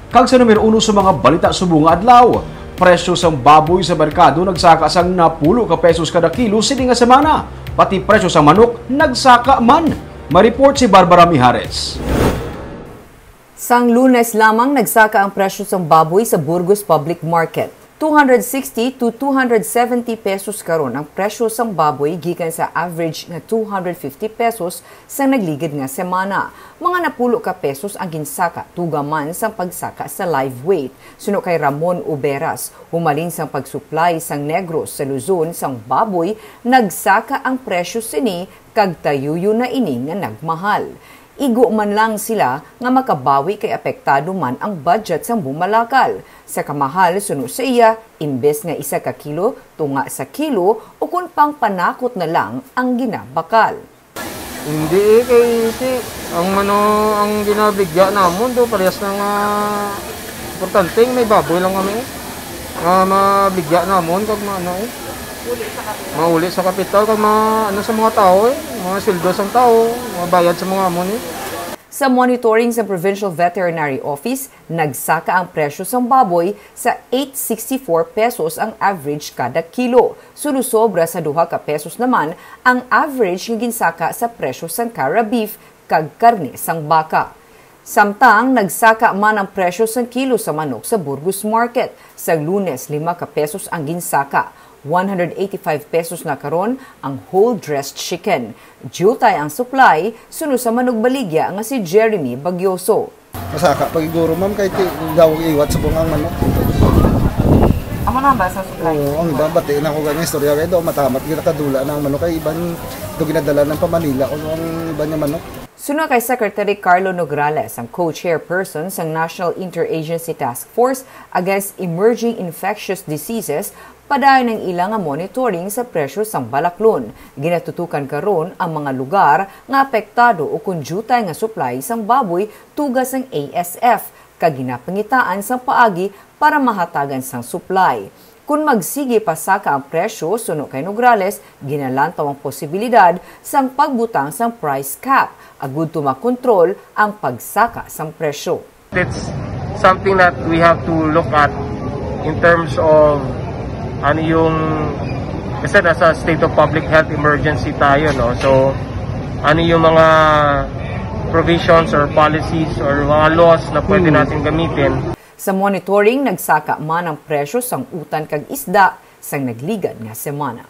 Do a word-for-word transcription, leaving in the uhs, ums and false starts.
Kag sa numero uno sa mga balita subong nga adlaw, presyo sang baboy sa merkado nagsaka sang napulo ka pesos kada kilo sini nga semana. Pati presyo sang manok nagsaka man. May report si Barbara Mijares. Sang Lunes lamang nagsaka ang presyo sang baboy sa Burgos Public Market. Two hundred sixty to two hundred seventy pesos karon ang presyo sang baboy gikan sa average nga two hundred fifty pesos sa nagligid nga semana. Mga napulo ka pesos ang ginsaka tuga man sang pagsaka sa live weight. Suno kay Ramon Uberas, humalin sang pagsuplay sang Negros sa Luzon sang baboy, nagsaka ang presyo sini kag tayuyo na ini nga nagmahal. Igo man lang sila nga makabawi kay apektado man ang budget sang bumalakal. Sa kamahal, suno sa iya, imbes nga isa ka kilo tunga sa kilo, ukon pang panakot na lang ang ginabakal. Hindi eh, kay si, ang mano, ang ginabligya namon do, parehas na nga importante, may baboy lang kami eh. Nga mabligya namon, kag maano eh. Mauli sa kapital, kag ma, ano sa mga tao eh. Mga sweldo sang tao, mabayad sa mga amon eh. Sa monitoring sa Provincial Veterinary Office, nagsaka ang presyo sang baboy sa eight sixty-four pesos ang average kada kilo. Suno sobra sa duha ka pesos naman ang average nga ginsaka sa presyo sang cara beef kag karne sang baka. Samtang nagsaka man ang presyo sang kilo sa manok sa Burgos Market. Sa Lunes, lima ka pesos ang ginsaka. One hundred eighty-five pesos na karon ang whole dressed chicken. Diutay ang supply, suno sa manugbaligya nga si Jeremy Bagyoso. Masaka pa giguro, ma'am, kay ti, daw iwat sa bungang manok. Amo na ba sa supply? Oo, ang iba, bati na ako gani istorya, kay daw matamat, ginakadula na ang manok, kay iban, do ginadala ng pa Manila, o ang iban nga manok. Suno kay Secretary Carlo Nograles, ang co-chairperson sang National Interagency Task Force Against Emerging Infectious Diseases, padayon ang ila nga monitoring sa presyo sang balaklon. Ginatutukan karon ang mga lugar nga apektado ukon diutay nga supply sang baboy tuga sang A S F, kag ginapangitaan sang paagi para mahatagan sang supply. Kon magsigi pa saka ang presyo, suno kay Nograles, ginalantaw ang posibilidad sang pagbutang sang price cap, agud to makontrol ang pagsaka sang presyo. It's something that we have to look at in terms of ano yung, kasi nasa state of public health emergency tayo, no? So, ano yung mga provisions or policies or mga laws na pwede Hmm. natin gamitin? Sa monitoring, nagsaka man ang presyo sang utan kag isda sang nagligad nga semana.